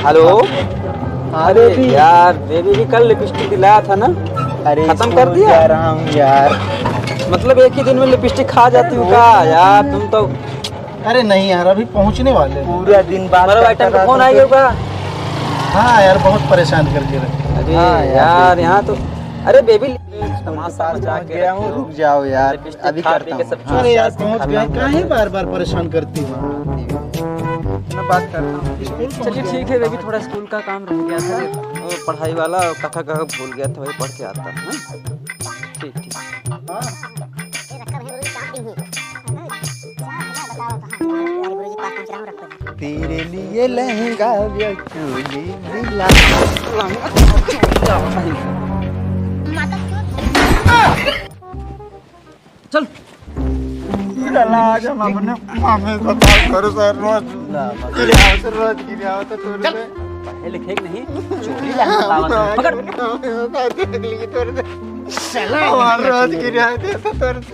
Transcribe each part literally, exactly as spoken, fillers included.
हेलो। हाँ अरे बेबी। यार, बेबी भी कल लिपस्टिक लाया था ना? अरे खत्म कर स्कूल दिया? जा रहा हूँ यार। मतलब एक ही दिन में लिपस्टिक खा जाती हो का यार तुम तो? अरे नहीं यार, अभी पहुँचने वाले हैं। पूरा दिन बात तुम्हारा करता आइटम का रहा फोन था आ गया फिर। होगा? हाँ यार, बहुत परेशान करके रखे। अरे हाँ यार, यार, बेबी। यहाँ तो, अरे बेबी, तमाशा पास मचा पहुँच के गया हूँ, रखे हो। रुक जाओ यार, लिपस्टिक अभी खा करता पी के हूँ। सब हाँ। अरे यार, चूतिया पहुँच खत्म गए, हो काहे गया। बार-बार परेशान करती हो? मैं बात करता हूँ। स्कूल पहुँच चलिए, गए। ठीक है बेबी, थोड़ा स्कूल का काम रह गया था, वो पढ़ाई वाला, कथा कह भूल गया था, वही पढ़ के आता हूँ, हाँ? ठीक, ठीक। हाँ। तेरे लिए लहंगा या चोली दिला। चल। चला, आज हम अपने मामे को बात करो सर, रोज गिरे आओ सर, रोज गिरे आओ तो तोर चल। से। पढ़े लिखे के नहीं, चोरी लाइन बतावत है। पकड़। तोर से। चला, हमार रोज गिरे आओ तो तोर से।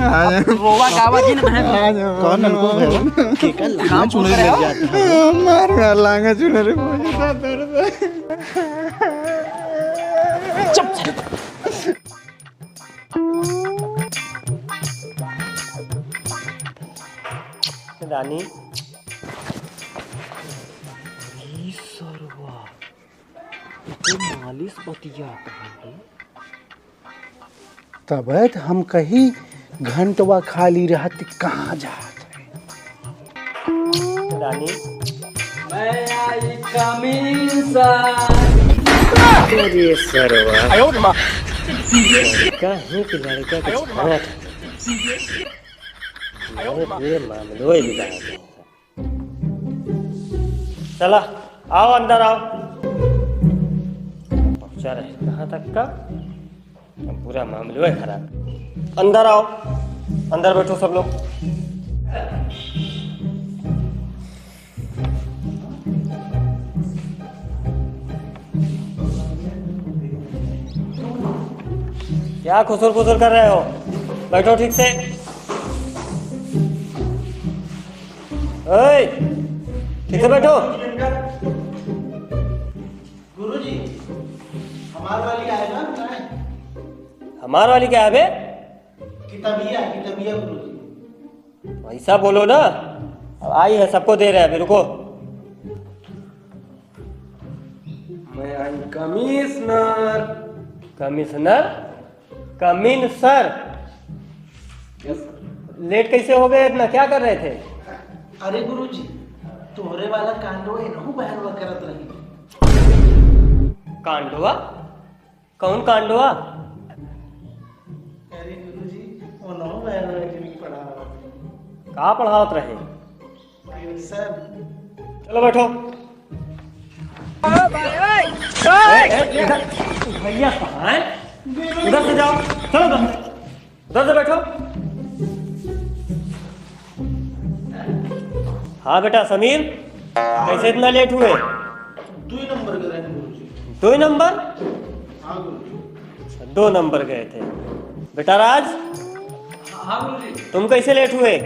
अब रोवा गावा जी ने बहन। आज हम कौन अनकुल भैया? केकर लहंगा काम चुनरी करे लग हो? जाता है? हमार लहंगा चुनरी मुझे तो तोर से। चुप, चुप। रानी, ई सरवा, ई मालिश बतियात है। तबे त हम कही घंटवा खाली रहत कहाँ जात है। रानी। मैं आई कमीशन। अरे सरवा। आयो रे माँ। लड़का है कि लड़का के आयो रे माँ। छाट। आयो रे माँ। ये मामलो ही बिगाड़ दिया। चला, आओ अंदर आओ। पहुँचा रहे कहाँ तक का? अब पूरा मामलो है खराब। अंदर आओ, अंदर बैठो सब लोग। क्या खुसुर फुसुर कर रहे हो? बैठो ठीक से। ओए, ठीक से बैठो। गुरुजी, हमार वाली आए ना, ना आए? हमार वाली क्या है बे? किताबिया, किताबिया गुरुजी। ऐसा बोलो ना, अब आई है, सबको दे रहे हैं अभी, रुको। मैं आई commissioner. Commissioner? Come in sir. Yes sir. Late कैसे हो गए इतना, क्या कर रहे थे? अरे गुरुजी, तोहरे वाला कांडो इनहू बहनवा करत रही। कांडवा? कौन कांडवा? अरे गुरुजी, वो नौ बहनवा के भी पढ़ावत रही। का पढ़ावत रहे? सर। चलो बैठो। ए, ए, इधर, भैया कहाँ है? उधर से जाओ, चलो उधर से। उधर से बैठो। हाँ बेटा समीर, कैसे इतना लेट हुए? दो नंबर गए थे गुरुजी। दो नंबर? हाँ गुरुजी। अच्छा, दो नंबर गए थे। बेटा राज, हाँ गुरुजी। तुम कैसे लेट हुए?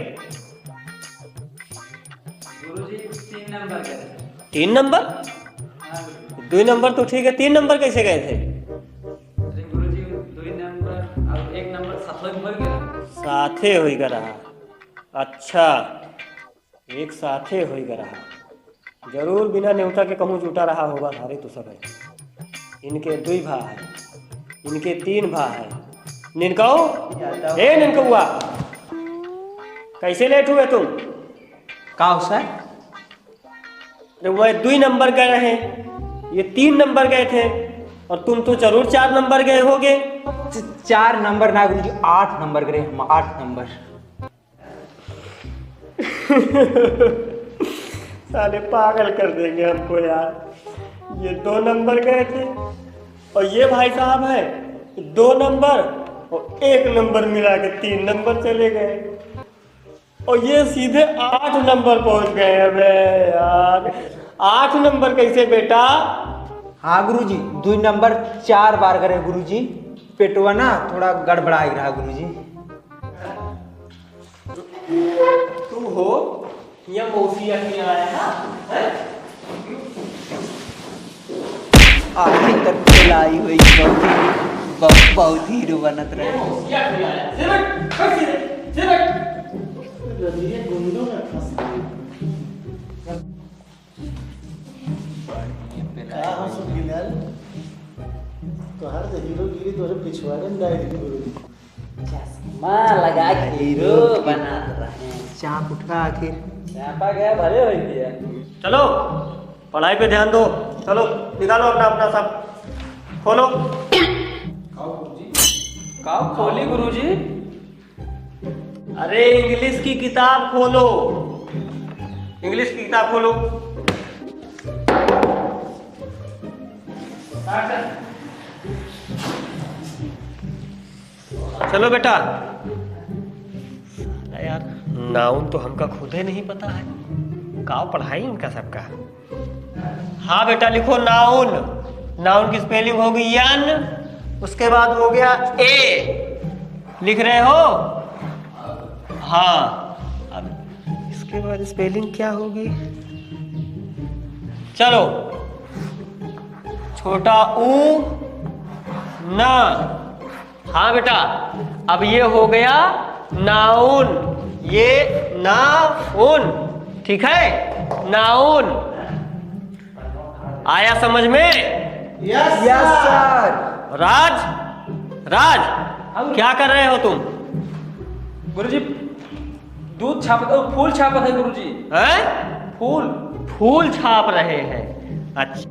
गुरुजी, तीन नंबर गए थे। तीन नंबर? हाँ, गुरुजी। दो नंबर तो ठीक है, तीन नंबर कैसे गए थे? अरे गुरुजी, दो नंबर और एक नंबर साथ में हो गया। साथे होई गा रहा। अच्छा, एक साथे होई गा रहा। जरूर बिना नेवता के कहूँ जुटा रहा होगा, सारे तो सब है। इनके दुई भा है, इनके तीन भा है। निनकाऊ, ए निनकौआ, कैसे लेट हुए तुम? का हो सर? अरे, वह दुई नंबर गए रहे, ये तीन नंबर गए थे, और तुम तो जरूर चार नंबर गए होगे। च-, चार नंबर ना गुरुजी, आठ नंबर गए हम, आठ नंबर। साले पागल कर देंगे हमको यार। ये दो नंबर गए थे और ये भाई साहब हैं दो नंबर और एक नंबर मिला के तीन नंबर चले गए और ये सीधे आठ नंबर पहुंच गए। अबे यार, आठ नंबर कैसे बेटा? हाँ गुरुजी, दो नंबर चार बार करे गुरुजी, पेटवा ना थोड़ा गड़बड़ा रहा गुरुजी। तू हो या मौसी या के आया है, हैं? आखिर तक खेलाई हुई बहुत ही, बहुत, बहुत हीरो बनत रहे। रजनीय गुंडों में फंस गई। का हो सुखीलाल, तोहर तो हीरोगिरी तोहरे पिछवाड़े में डाल दी गुरु। चश्मा लगा के हीरो बनात रहे। चाप उठा आखिर। चापा गया, भले हो गया। चलो, पढ़ाई पे ध्यान दो। चलो, निकालो अपना, अपना सब। खोलो। का खोली गुरुजी? अरे, इंग्लिश की किताब खोलो। इंग्लिश की किताब खोलो। चलो बेटा। साला यार, नाउन तो हमका खुदे नहीं पता है, का पढ़ाई इनका सबका। हाँ बेटा, लिखो नाउन। नाउन की स्पेलिंग होगी एन, उसके बाद हो गया ए। लिख रहे हो? हाँ। अब इसके बाद स्पेलिंग क्या होगी? चलो, छोटा ऊ, ना। हाँ बेटा, अब ये हो गया नाउन, ये नाउन, ठीक है, नाउन। आया समझ में? Yes, yes, sir. सर। राज, राज, हाँ, गुरु। क्या कर रहे हो तुम? गुरुजी, दूध छापत, ओ, फूल छापत है गुरुजी। हैं? फूल। फूल छाप रहे हैं। अच्छा,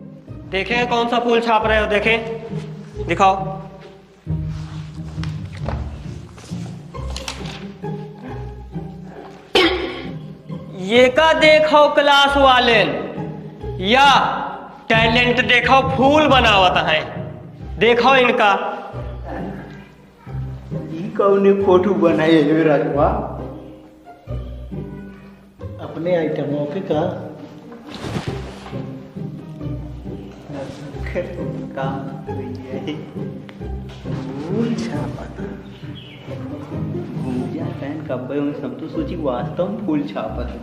देखें कौन सा फूल छाप रहे हो, देखें, दिखाओ। ये का देखो क्लास वालेन, या टैलेंट देखो, फूल बनावत हैं, देखो इनका। ई कौने फोटो बनाए है रजवा? अपने आइटमों के का? काम हो गया है। फूल छापत। गुंजा फैन कब्बे में सब तो सोची वास्तव में फूल छापत है।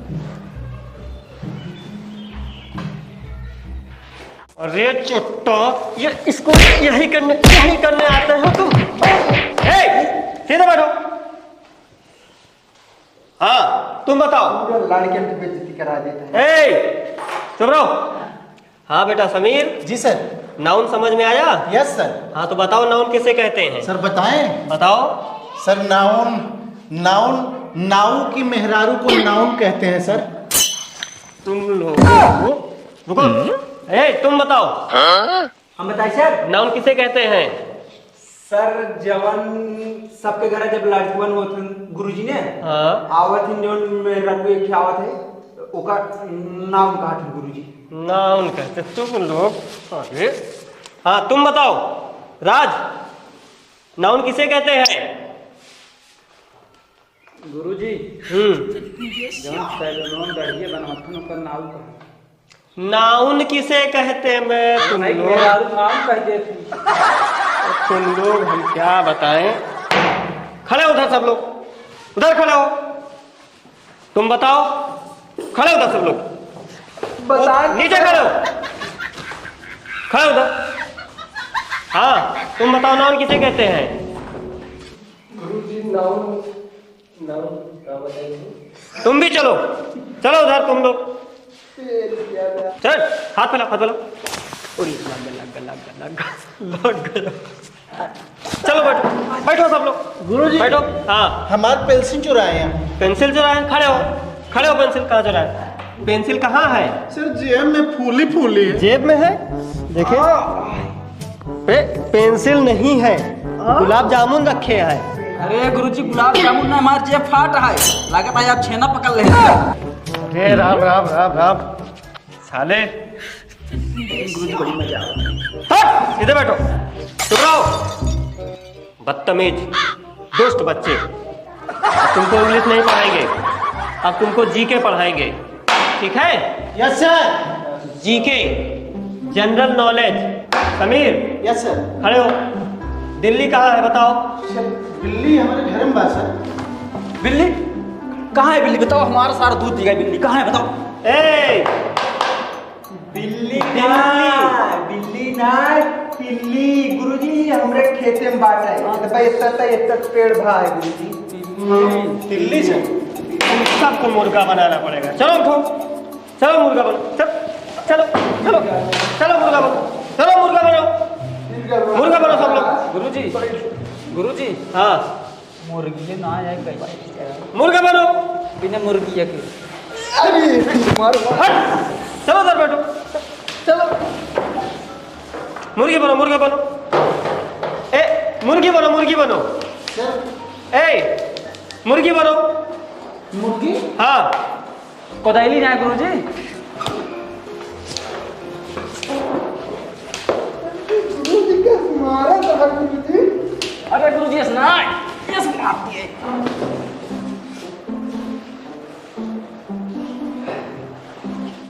अरे चुट्टा, ये इसको यही करने, यही करने आते हो तुम? ए, सीधे बैठो। हाँ, तुम बताओ। पूरा लड़के की बेइज्जती करा देते हैं। ए, चुप रहो। हाँ बेटा समीर। जी सर। नाउन समझ में आया? Yes sir. हाँ, तो बताओ नाउन किसे कहते हैं? सर बताएं? बताओ। सर नाउन, नाउन, नाऊ की मेहरारू को नाउन कहते हैं सर। तुम लोग, रुको। ए, तुम बताओ। हम बताई सर? नाउन किसे कहते हैं? सर, जवन सबके घरे जब लड़कवन होत हन, गुरुजी ने हाँ। आवत हन, जवन मेहरारू एक आवत है, ओका नाउन कहत हन गुरुजी। नाउन कहते तुम लोग। अरे, हाँ, तुम बताओ राज, नाउन किसे कहते हैं? गुरुजी, हम्म। जौन सैलून दढ़िया बनवाथन, ओकर नाउन का? नाउन किसे कहते मैं तुम भाई, लोग? मेहरारू नाउन कह देती। तुम लोग, हम क्या बताएं? खड़े हो उधर सब लोग, उधर खड़े हो। तुम बताओ, खड़े हो उधर सब लोग। बता नीचे खड़े हो, खड़े हो उधर। हाँ, तुम बताओ, नाउन किसे कहते हैं? गुरुजी, नाउन, नाउन का बताइए? तुम भी चलो, चलो उधर तुम लोग। चल, हाथ फैला, हाथ फैला। अरे, लग गया, लग गया, लग गया, लग गया, लग गया। चलो बैठो, बैठो सब लोग। गुरुजी, बैठो। हाँ। हमार पेंसिल चुराए हैं। पेंसिल चुराए हैं? खड़े हो, खड़े हो। पेंसिल कहाँ चुराए? पेंसिल कहाँ है? सर, जेब में फूली फूली है। जेब में है? देखिए। हाँ। पे-, पेंसिल नहीं है, हाँ? गुलाब जामुन रखे हैं। अरे गुरुजी, गुलाब जामुन ना, हमार जेब फाट है, लागत है आप छेना पकड़ ले। अरे राम, राम, राम, राम। साले। गुरुजी, बड़ी मजा आ रहा है। हट, इधर बैठो। चुप रहो। बदतमीज, दुष्ट बच्चे। अब तुमको इंग्लिश नहीं पढ़ाएंगे, अब तुमको जीके पढ़ाएंगे, ठीक है? Yes sir. GK, general knowledge. Sameer, yes sir. खड़े हो। बिल्ली कहाँ है, बताओ। सर, बिल्ली हमारे घर में बा, सर। बिल्ली? कहाँ है बिल्ली? बताओ, हमारा सारा दूध पी गई बिल्ली। कहाँ है, बताओ। ए, बिल्ली बिल्ली। कहाँ? बिल्ली ना, तिल्ली, गुरुजी, हमरे खेते में बाटे। हाँ। तो भाई, इतना, इतना पेड़ भा है, गुरुजी। तिल्ली से? सबको मुर्गा बनाना पड़ेगा। चलो उठो, चलो मुर्गा बनो, चल, चलो, चलो, चलो मुर्गा बनो, चलो मुर्गा बनो, मुर्गा बनो सब लोग। गुरुजी, गुरुजी। हाँ। मुर्गी ना आए कहीं। मुर्गा बनो। बिना मुर्गी के। अरे, मारो। हट, चलो उधर बैठो, चलो। मुर्गी बनो, मुर्गी बनो। ए, मुर्गी बनो, मुर्गी बनो। सर। ए, मुर्गी बनो। मुर्गी? हाँ। कोदाइली ना है गुरुजी?